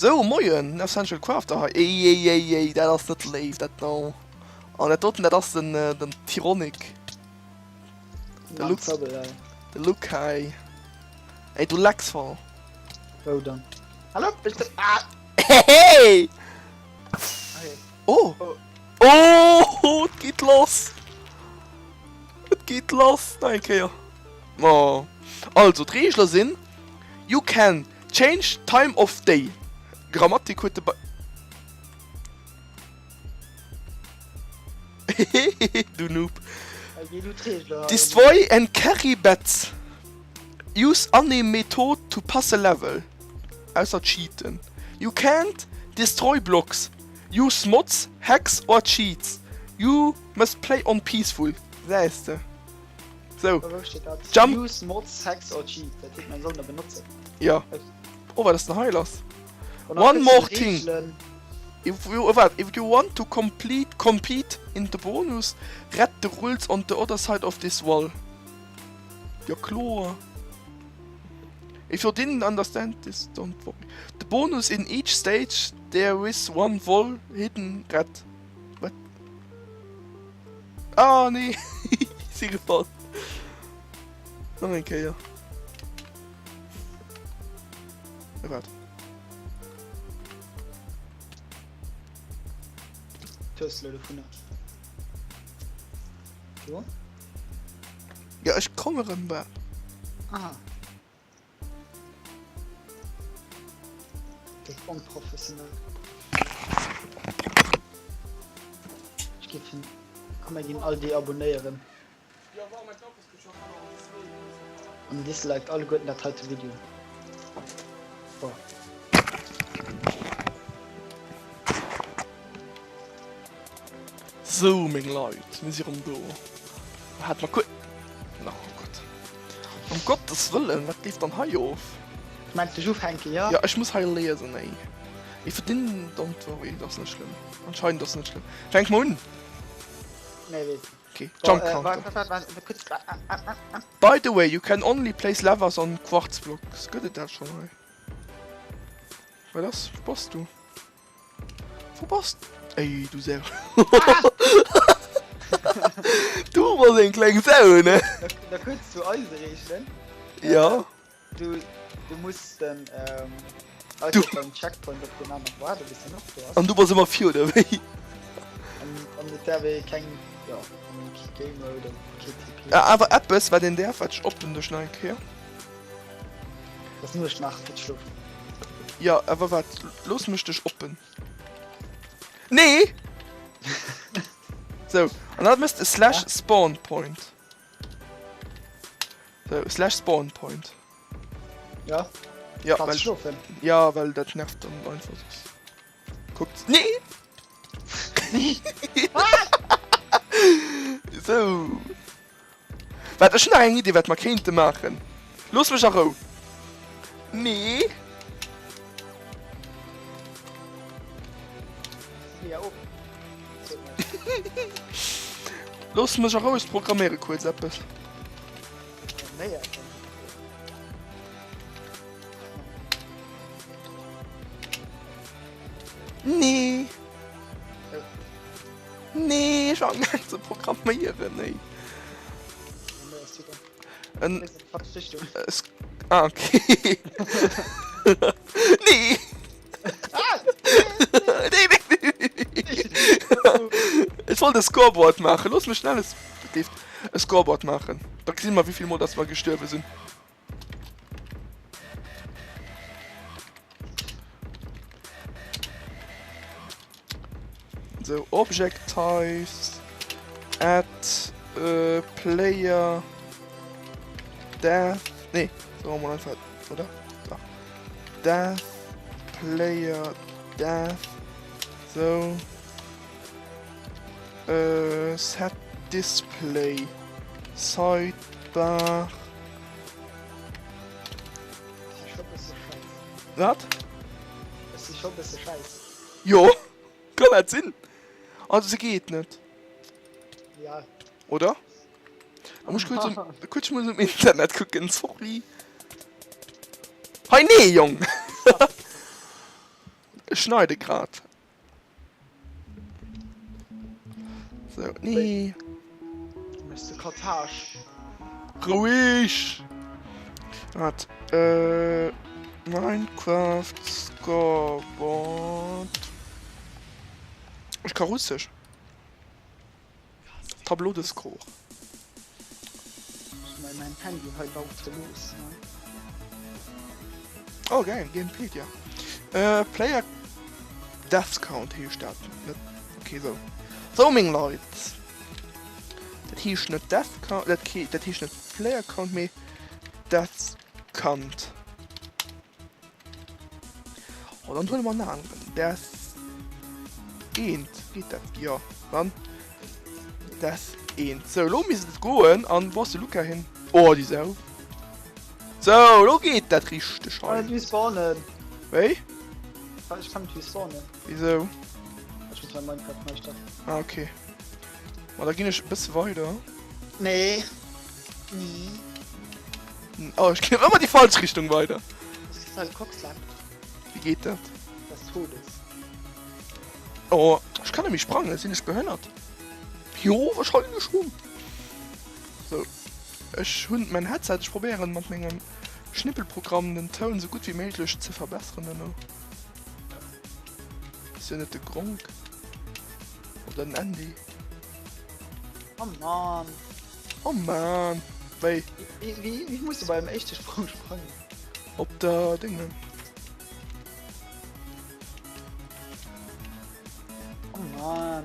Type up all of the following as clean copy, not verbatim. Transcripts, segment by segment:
Sou, moien, Essential Crafter hei. Ey, ey, ey, ey, dat ass net léif, dat do. An dat doten, dat ass den, den Tyronic. De Luke, de Luke hei. Ey, du Lecksfall. Wou dann? Hallo, bist du... Ah! Hey! Oh! Oh! Et geet lass! Et geet lass! Nach eng Kéier. Oh. Also, d'Reegele sinn, You can change time of day. Grammatik huet de Ba. Du Noob. Destroy and carry beds. Use any method to pass a level. Ausser cheaten. You can't destroy blocks. Use mods, hacks or cheats. You must play on peaceful. Säis de. Sou. Wou steet dat? Jump. Use mods, hacks or cheats. Dat heet, mer sollen der benotzen. Ja. Oh, wat ass denn hei lass? An dann One kriss more du thing. Reegelen. If you, oh, wat? If you want to complete, compete in the bonus, read the rules on the other side of this wall. Ja kloer. If you didn't understand this, don't worry. The bonus in each stage, there is one wall hidden red. Wat? Ah nee, si gefall. Nach eng Kéier. Äh, wat? Hues du dovunner? Jo? Ja, ech komme rëm, wat? Ah. Dat ass onprofessionell. Ech géif hin. Komm mir ginn all deabonnéieren. An disliked alleguerten dat heite Video. Boah. Sou meng Leit, mir si rëm do. Hat mer kuer. Oh Gott. Ëm Gottes Wëllen, wat leeft dann hei of? Mengs dech ufänken, jo? Jo, ech muss hei liesen, ey. If you didn't, don't worry, et ass net schlëmm. Anscheinend ass et net schlëmm. Fänk mer un! Nee, weess. Okay, Jump Counter. By the way, you can only place levers on quartz blocks. Gëtt et dat schonn hei? Wat ass? Wou bass du? Wou bass Ey, du Sau. Du bass eng kleng Sau, ne? Da kuerz zu eise Reegelen. Ja. Du, du muss den, ähm, also beim Checkpoint op den aneren waarden, bis en och do ass. An du bass ëmmer vir, oder wéi? An, an et däerf ee keng, jo, kee Game Mode an kee TP. Ja, awer eppes, wat een däerf, wat ech oppen dech nach eng Kéier. Ass Nuecht nach, fir schlofen. Jo, awer waart, looss mech dech oppen. Nee! Sou, an dat mësst e Slash Spawn Point. Sou, Slash Spawn Point. Ja. Ja, Platz well, schlofen. ja, well dat nervt dann einfach soss. Kuckt. Nee! Sou. Waart, ech hunn nach eng Idee, wat mer kéinte maachen. Looss mech a Rou. Nee. Looss mech a Rou, ech programméiere kuerz eppes. Nee. Nee, ech war amgaang ze programméieren, ey. En, es, ah, okay. Nee! Nee, nee, nee, nee. Ech wollt e Scoreboard maachen. Looss mech schnell e, e Scoreboard maachen. Da gesinn mer, wéivill Mol dass mer gestuerwe sinn. So, Object Types, Add äh, Player, Death, nee, so mal einfach, oder? Da. Death, Player, Death, so, äh, Set Display, Sidebar, Wat? Ech si scho bësse schäiss. Jo, kann dat sinn? Also se geet net. Ja. Oder? Da muss ich kurz, um, kurz muss um Internet kucken, sorry. Hei nee, Jong! Ech schneide grad. So, nee. Mechs de Kartage? Roueg! Wat? Äh, Minecraft Scoreboard. Ech ka Russesch. Tableau de score. Ech mei mein Handy hei laut gelooss. Oh geil, Gamepedia. Äh, Player Death Count heescht dat net. Okay, sou. Sou meng Leit. Dat heescht net Death Count, dat, dat heescht net Player Count, mee Death Count. Oh, dann huele mer en aneren. Death eent. Geet dat? Jo, dann Death eent. Sou, elo misst et goen. An wou ass de Luca hin? Oh, déi Sau. Sou, elo geet dat richteg hei. Kann net respawnen. Wéi? Ech kann net respawnen. Wisou? Ech muss mein Minecraft nei starten. Ah, okay. Ma da ginn ech e bësse weider. Nee. Nee. Oh, ech ginn ëmmer déi falsch Richtung weider. Das ist halt Cockslap. Wéi geet dat? Des Todes. Oh, ech kann net méi sprangen, sinn ech behënnert? Jo, wahrscheinlech schon. So, ech hunn mein Headset, ech probéieren mat mengem Schnippelprogramm den Toun sou gutt wéi méiglech ze verbesseren duerno. Ass jo net de Gronkh oder den Andy. Oh Mann. Oh Mann. Wéi? Wéi, wéi, wéi muss du beim éischte Sprong sprangen? Op der Dinge. Oh Mann.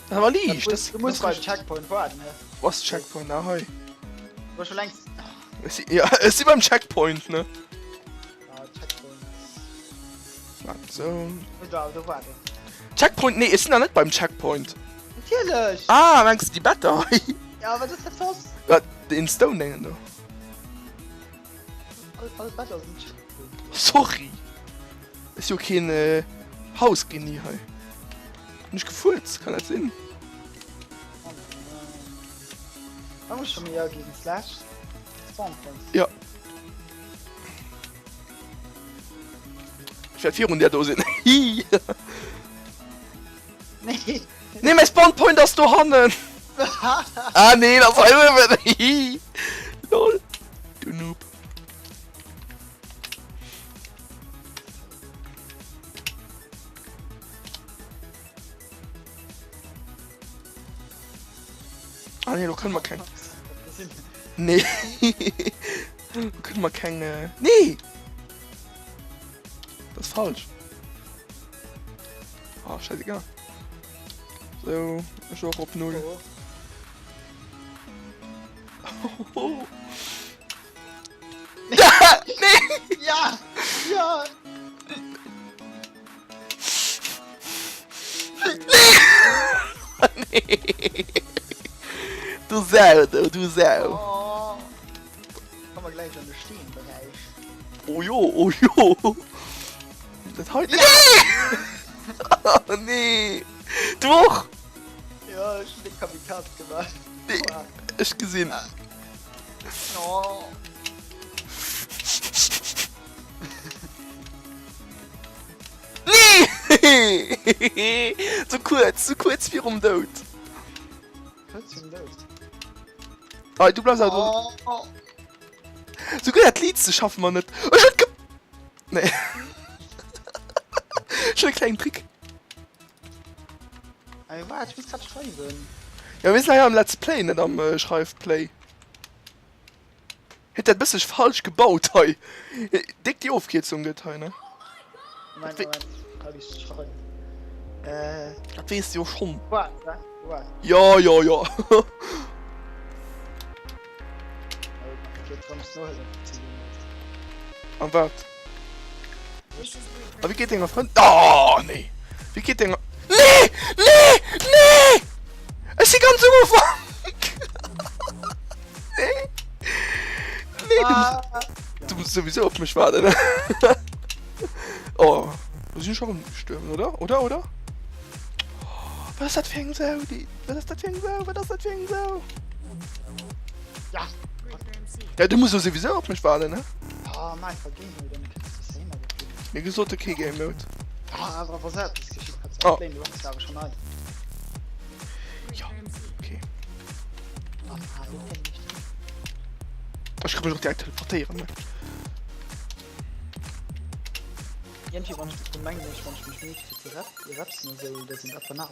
Dat war liicht. Das, du musst beim Checkpoint warten, ne? Was Checkpoint? Ah, hei. Du schon längst. Ech si, ja, ech si beim Checkpoint, ne? Ah, Checkpoint. Waart, so. Muss du awer do waarden. Checkpoint? Nee, ech sinn nach net beim Checkpoint. Natierlech! Ah, mengs de déi Better hei? Ja, wat ass dat soss? Wat, den Stone Déngen do? All, all Better sinn Checkpoint. Sorry! Ech si jo keen äh, Hausgenie hei. Hunn ech gefuerzt, kann dat sinn? Oh nein. Da muss schon méi aginn. Slash Spawn Point. Ja. Ech wäert virun där do sinn. Nee. Nee, mäi Spawn Point ass dohannen. Ah nee, dat ass hei uewen. Lol. Du Noob. Ah nee, do kënne mer keng. Nee. Do kënne mer keng. Äh... Nee! Dat ass falsch. Ah, scheißegal. So, ech och op null. Oh. Nee! Ja! Ja! Nee! Du Sau, du, du Sau! Oh. Kommen wir gleich an de Steenberäich. Oh jo, oh jo! Dat hei. Nee! Oh nee! Du och! Ja, ech hun de Kamikaze gemaach. Nee, ech gesinn. Oh. Nee! Sou kuerz, sou kuerz virum Doud. Kuerz virum Doud. Ah, du bleifs awer do. Oh. Souguer dat Liitste schaffe mer net. Ech huet ge. Nee. Ech hunn e klengen Trick. Ey, waart, ech muss grad schreiwen. Ja, mir sinn hei am Let's Play, net am Schreifplay. Huet dat bësseg falsch gebaut hei. Déck déi Ofkierzung gëtt hei, ne? Moment, Moment, hab ich schreiwen. Äh. Dat weess de jo schonn. Waart, waart, waart. Jo, jo, jo. An wat? A wéi geet denger Frënd. Oh nee! Wéi geet denger. Nee! Nee! Nee! Ech si ganz um Ufank! Nee! Nee, du muss, du muss sowieso op mech waarden. Oh, do sinn ech och gestuerwen, oder? Oder, oder? Oh, wat ass dat fir eng Sau, déi. Wat ass dat fir eng Sau? Wat ass dat fir eng Sau? Ja! Ja, du muss jo sowieso op mech waarden, ne? Oh, mach einfach Game Mode, dann kannst du samer Mir gesot, okay, Game Mode. Ah, awer wa se eppes geschitt, kannst du Oh. erklären, du hast awer schon ein. Ja, okay. Ah, ah, wo kenn ich den? Ech kann mech och direkt teleportéieren, ne? Irgendwie, wann ich, mengen ich, wann ich mich müde fir ze rap, rapsen, esou, da sinn etwa nach.